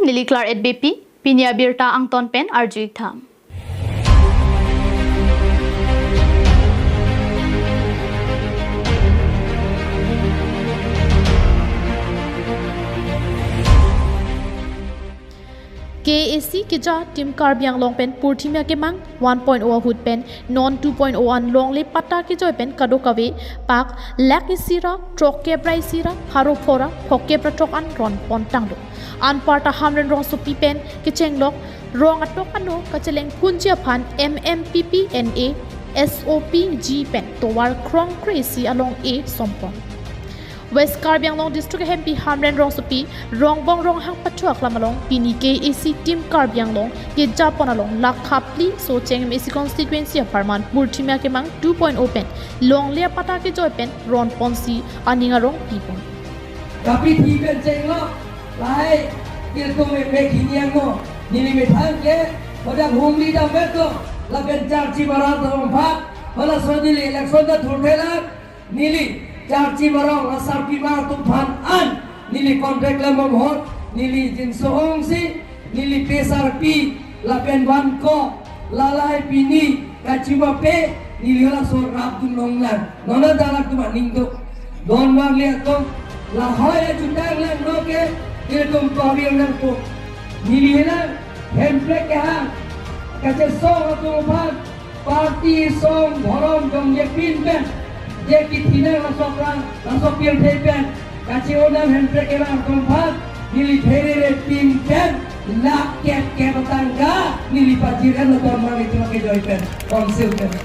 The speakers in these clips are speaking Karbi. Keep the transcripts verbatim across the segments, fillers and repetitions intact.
Neli Claret Beypi, pini abirta angton pen arju-ik tha. K A A C keja Team Karbi Anglong pen purthimi akemang one point o ahut pen non two point o an longle patta kejoi pen kadokave pak lakh isi ra throkkep ra isi ra pharo pho ra phokep ra throk an ron pon tanglo. Anparta Hamren Rongsopi pen kechenglok rong atok ano kacheleng phunji aphan M M P P N A S O P G pen tovar krongkre isi along e sompon. West Karbi Anglong District ahempi Hamren Rongsopi Rongbong Ronghang pathu aklam along pini K A A C Team Karbi Anglong kejapon along lakha phli Socheng M A C constituency apharman purthimi akemang two point o pen longle apatta kejoi pen ron ponsi aning arong pipon. Kapithi pen chenglok lahai kirtung me me khini angno neli methang ke hodak humli dam beto lapen charchi mara tong phat hala so neli election ta thurthelang. Neli charchi marong asarpi mar atum aphan an neli contract lembom hot neli jinso ongsi neli pesarpi lapen van ko lalai pini kachima pe neli hala so rap dun long lang nona dalak tu maning tu don bang le atum lahai ajutang lang no ke neli tum pavir nang tu neli hala hemprek ke ha kachesong atum aphan party song dhorom dong ye pin pen je kithi nang laso prang laso pirthe pen kache-o nang hemprek kerang tongphan neli pherere pin pen lakh kep kep tangka neli pajir an laton mang itu kejoi pen council pen.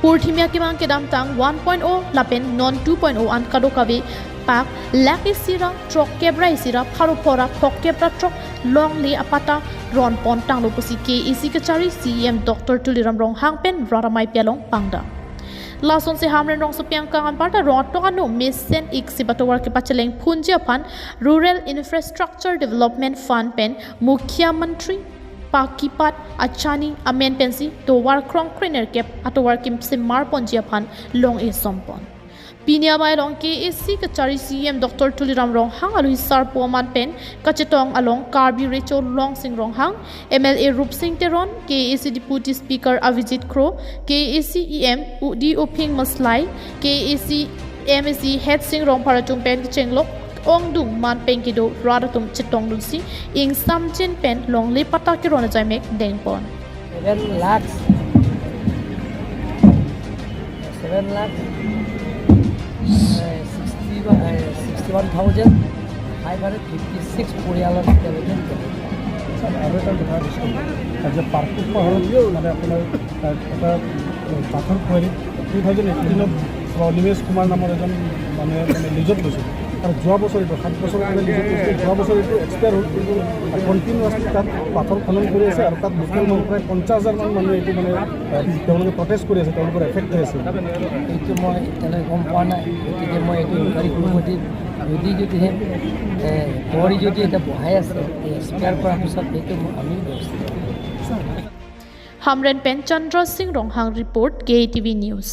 Purthimi akemang kedamtang one point o lapen non two point o an kadokave pak lakh isi ra throkkep ra isi ra pharo pho ra phokep ra throk longle apatta ron pon tanglo pusi K A A C kachari C E M Doctor Tuliram Ronghang pen rat amaipi along pangdam. Lasonsi Hamren Rongsopi angkang anparta rong atok ano mesen ik si patovar kepacheleng phunji aphan Rural Infrastructure Development Fund pen Mukhyamantri Pakipat Achani amen pensi tovar krongkre nerkep atovar kimsi mar ponji aphan long e sompon. Pini amei along K A A C kachari C E M Doctor Tuliram Ronghang alohi sarpo aman pen kachetong along Karbi Recho Longsing Ronghang, M L A Rupsing Teron, K A A C Deputy Speaker Avijit Kro, K A A C E M Udi Uphing Maslai, K A A C M A C Head Sing Rongphar atum pen kechenglok ongdung man pen kedo rat atum chetong dunsi ingsamjin pen longle patta keron ajaimek dengpon. Seven lakhs, seven lakh, eh, sixty, eh, sixty one thousand five hundred fifty six পৰিয়ালৰ তেওঁলোকে। ছাৰ, আৰু এটা কথা কৈছোঁ, আজি পাৰ্কত পাহাৰত মানে আপোনাৰ, আহ, এটা, আহ, পাথৰ কুঁৱৰী টু থাউজেণ্ড এইটিনত শ্ৰী অনিমেষ কুমাৰ নামৰ এজন মানুহে মানে লিজত লৈছিল। আৰু যোৱা বছৰ এইটো, সাত বছৰ কাৰণে লিজত লৈছিল, যোৱা বছৰ এইটো এক্সপায়াৰ হ'ল, কিন্তু কণ্টিনিউৱাছলি তাত পাথৰ খনন কৰি আছে আৰু তাত লোকেল মানুহ প্ৰায় পঞ্চাছ হাজাৰমান মানুহে এইটো মানে, আহ, তেওঁলোকে প্ৰটেষ্ট কৰি আছে, তেওঁলোকৰ এফেক্ট হৈ আছে। এইটো মই এতিয়ালৈ গম পোৱা নাই, গতিকে মই এইটো ইনকুৱাৰী কৰিব দিম। যদি যদিহে, এ, কুঁৱৰী যদি এতিয়া বহাই আছে, এই এক্সপায়াৰ কৰাৰ পিছত সেইটো মই, আমি ব্যৱস্থা কৰিম। Hamren pen Chandra Sing Ronghang report, K T V News.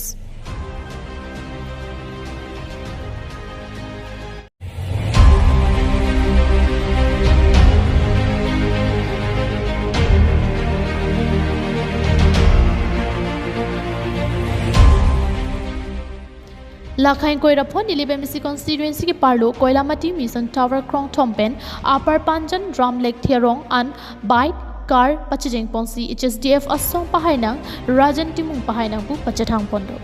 Lakhain koira pho Nilip M A C constituency keparlo Koilamati Mission Tower krongthom pen Upper Panjan Ram Lekthe arong an bike car pachejeng ponsi H S D F asong pahai nang Rajan Timung pahai nang pu pachethang pondo.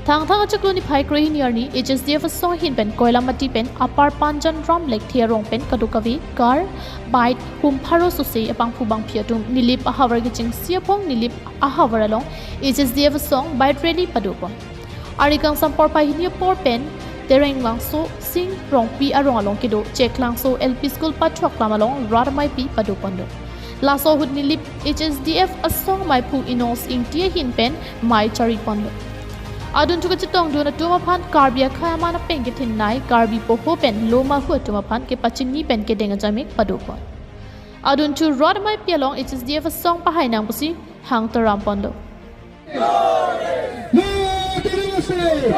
Thangthang achiklo niphai krehini arni H S D F asong ahin pen Koilamati pen Upper Panjan Ram Lekthe arong pen kadokave car, bike, hum pharo sose apangphu bangphi atum Nilip ahavar kechengsi aphong Nilip ahavar along H S D F asong bike rally padopon. Ari kangsam porphai hini apor pen Tereng Langso Sing Rongpi arong along kedo Cheklangso L P School pathu aklam along rat amaipi padopondo. Laso ahut Nilip H S D F asong maiphu Inos Ingti ahin pen mei charipondo. Adunthu kachetongdun atum aphan Karbi akhei aman apeng kethinnei Karbi poho pen loma hu atum aphan kepachini pen kedeng ajaimek padopon. Adunthu rat amaipi along H S D F asong pahai nang pusi hang taram pondo. No autonomous state!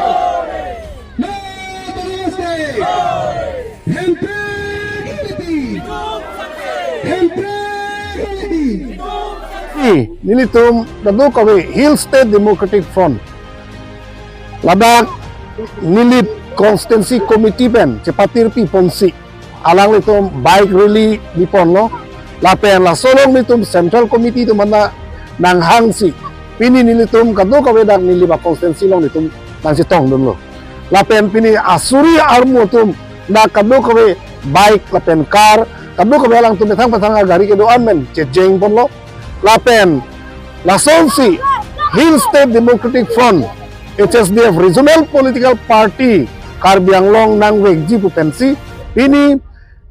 No autonomous state! Hemprek unity! Nelitum kadokave Hill State Democratic Front, ladak Nilip Constituency Committee pen chepatirpi ponsi alanglitum bike rally biponlo. Lapen laso along nelitum Central Committee atum aphan nanghangsi pini nelitum kadokave dak Nilip a-constituency along nelitum nangchetongdunlo. Lapen pini asuri armu atum dak kadokave bike lapen car, kadokave alangtum methang methang agari kedo-an pen chejengponlo. Lapen lasonsi Hill State Democratic Front, H S D F Regional Political Party Karbi Anglong nangvekji pu pensi pini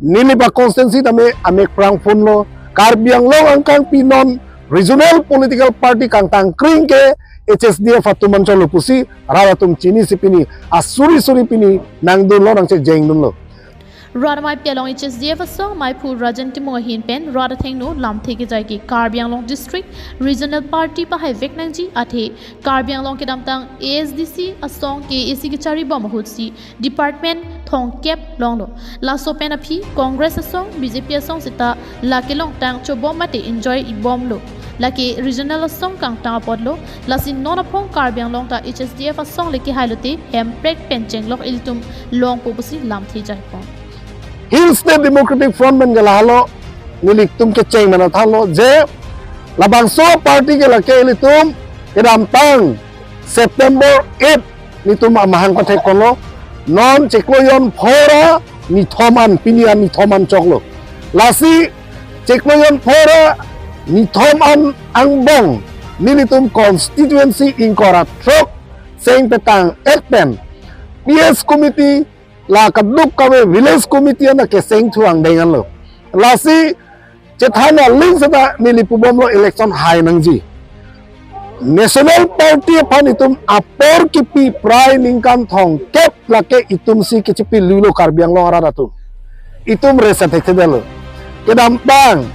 Nilip a-constituency tame amek prangphunlo. Karbi Anglong angkang pinon regional political party kangtangkring ke H S D F atum anchotlo pusi rat atum chinisi pini asuri suri pini nangdunlo, nangchejengdunlo. Rat amei pi along H S D F asong meiphu Rajan Timung ahin pen rat athengno lamthe kejai ke Karbi Anglong District Regional Party pahaivek nangji, athe Karbi Anglong kedamtang A S D C asong K A A C kecharibom ahutsi department thomkep longlo. Laso pen aphi Congress asong, B J P asong seta la kelongtang chobom mate enjoy ibomlo. Lake regional asong kangtang apotlo. Lasi non aphong Karbi Anglong ta H S D F asong le kehailote hemprek pen chenglok ilitum longpo pusi lamthe jaipon. Hill State Democratic Front pen ke lahelo, nelitum kecheng mena thanlo je labangso party ke lake ilitum kedamtang September eight nelitum amahang pathekponlo. Non chiklo jon phora nithom an, pini an nithom an choklo. Lasi chiklo jon phora nithom an angbong nelitum constituency ingkoi ra throk sengpetang et pen P S committee la kadokave village committee an keseng thu angdeng anlo. Lasi chethan aling seta neli pubomlo election hai nangji. National Party aphan itum apor kipi prai ningkan thomkep lake itumsi kechipi lulo Karbi Anglong arat atum. Itum resa thekthedetlo. Kedamtang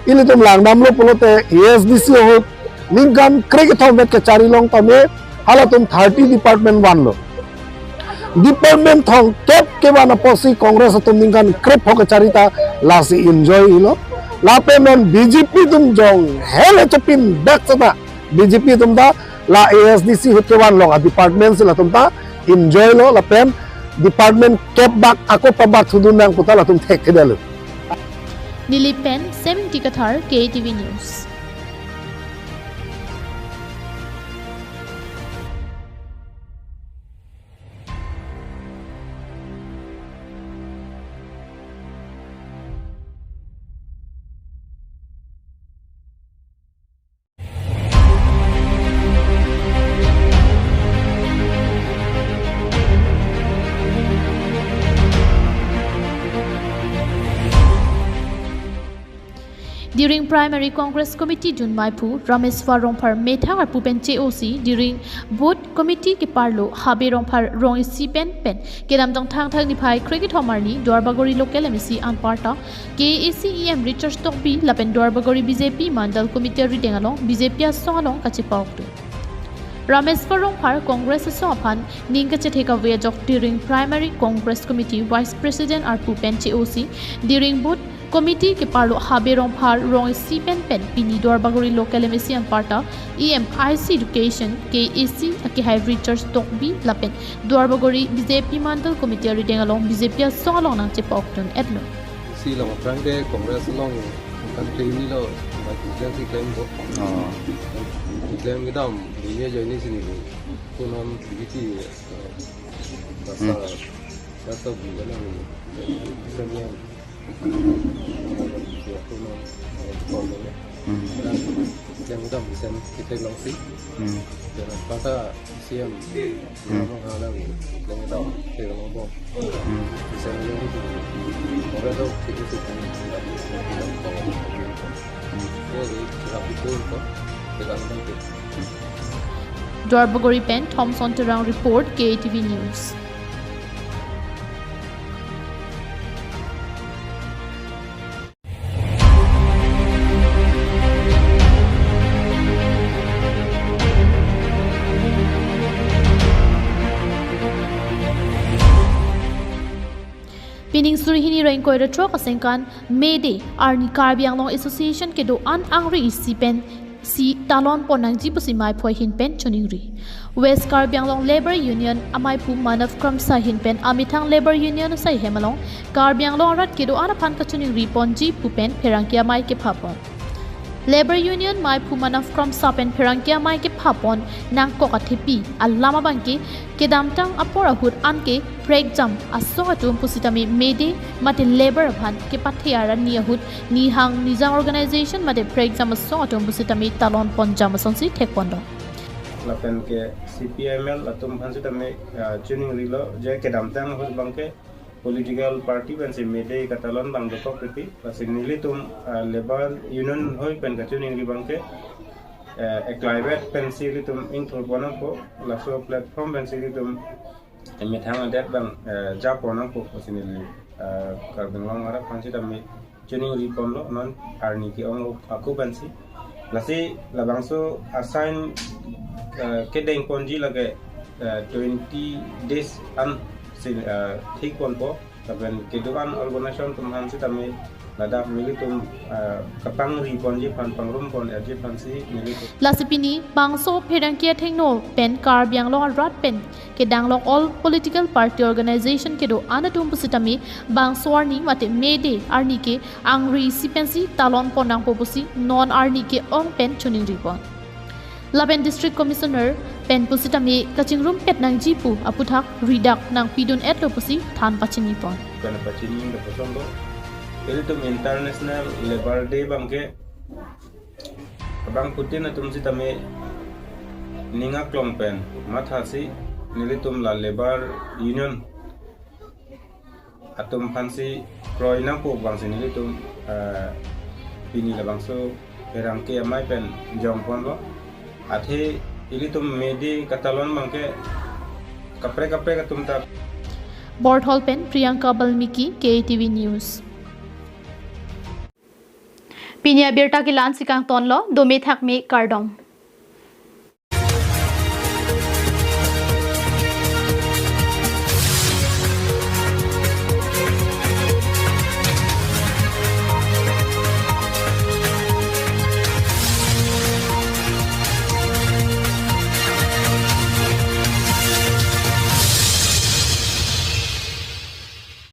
ilitum langdamlo pulote A S D C ahut ningkan krekethom vet kechari long tame halatum thirty department vanlo. Department thomkep kevan apotsi Congress atum ningkan krepho kechari ta lasi enjoy ilo. Lapen non B J P atum jong hele chepin dak seta B J P atum ta la A S D C ahut kevan long a department si latum ta enjoy lo lapen department kep bak ako pabak thudun nang pu ta latum thekthedetlo. Nilip pen Seminti Kathar, K T V News. Diring Primary Congress Committee dunmeiphu Rameshwar Rongphar methang arpu pen che-osi Diring Booth Committee keparlo Habe Rongphar rong isi pen pen kedamtang Thangthang niphai krekethom arni Duarbagori local M A C anparta K A A C E M Richard Tokbi lapen Duarbagori B J P Mandal Committee arideng along B J P asong along kachepa-okdun. Rameshwar Rongphar Congress asong aphan ning kachethek ave ajok Diring Primary Congress Committee Vice President arpu pen che-osi Diring Booth Committee keparlo Habe Rongphar rong isi pen pen pini Duarbagori local M A C anparta E M I C Education K A A C akehai Richard Tokbi lapen Duarbagori B J P Mandal Committee arideng along B J P asong along nangchepa-okdun-etlo. Si long aphrang ke Congress along country ni lo, ba Congress si claim bo. Oh. Claim kedam, dunia join ni sini bo. Kunam B J P, eh, basa, Hmm. basa bi kan ni. Bisa ni. Kunam, eh, Hmm. Yang kedam bisa kita long si. Hmm. Dan basa C M, Hmm. Yang kedam, kita long bo. Hmm. Duarbagori pen Thomson Terang report, K T V News. Pining suri hini ra ingkoi ra throk asengkan May Day arni Karbi Anglong Association kedo-an angri isi pen si talon pon nangji pusi maiphu ahin pen choningri. West Karbi Anglong Labour Union amaiphu Manav Kramsa ahin pen amethang Labour Union asai hem along Karbi Anglong arat kedo-an aphan kachoningri ponji pu pen pherangke amei kepha pon. Labour Union maiphu Manav Kramsa pen pherangke amei kepha pon nangkok athepi alam abangke kedamtang apor ahut anke prekjam asong atum pusitame May Day mate labour aphan kepathe arni ahut nihang nijang organization mate prekjam asong atum pusitame talon ponjam asonsi thek pon do. Lapen ke C P I M L atum aphan sitame, ah, choningrilo je kedamtang ahut abangke political party pensi May Day katalon abang dokok titi. Lasi nelitum, ah, Labour Union hoi pen kachoningri abangke, eh, eklaivet pensi ilitum ingthur pon nangpo, laso platform pensi ilitum emethang adet abang, eh, ja pon nangpo pusi neli, eh, Karbi Anglong arat aphan sitame choningri ponlo non arni ke-ong ako pensi. Lasi labangso assign, eh, kedeng ponji lake, eh, twenty days an si, eh, thik ponpo. Lapen kedo-an organization atum aphan sitame ladak nelitum, eh, kapangri ponji aphan pangrum pon erji aphansi nelitum. Lasi pini bangso pherangke athengno pen Karbi Anglong arat pen kedang lok all political party organization kedo-an atum pusitame bangso arni mate May Day arni ke angri isi pensi talon pon nangpo pusi non arni ke-ong pen choningri pon. Lapen District Commissioner pen pusitame kachingrumpet nangji pu aputhak ridak nangpidun-etlo pusi than pachini pon. Pen pachini lapuson do. Ilitum International Labour Day abangke abangphutin atum sitame ning aklong pen mathasi nelitum la Labour Union atum aphansi kroi nangpo abangsi nelitum, eh, pini labangso pherangke amei pen jong ponlo. Athe ilitum May Day katalon abangke kaprek kaprek atum ta. Borthol pen Priyanka Balmiki, K A T V News. Pini abirta ke la-ansi kangtonlo, dome thakme, kardom.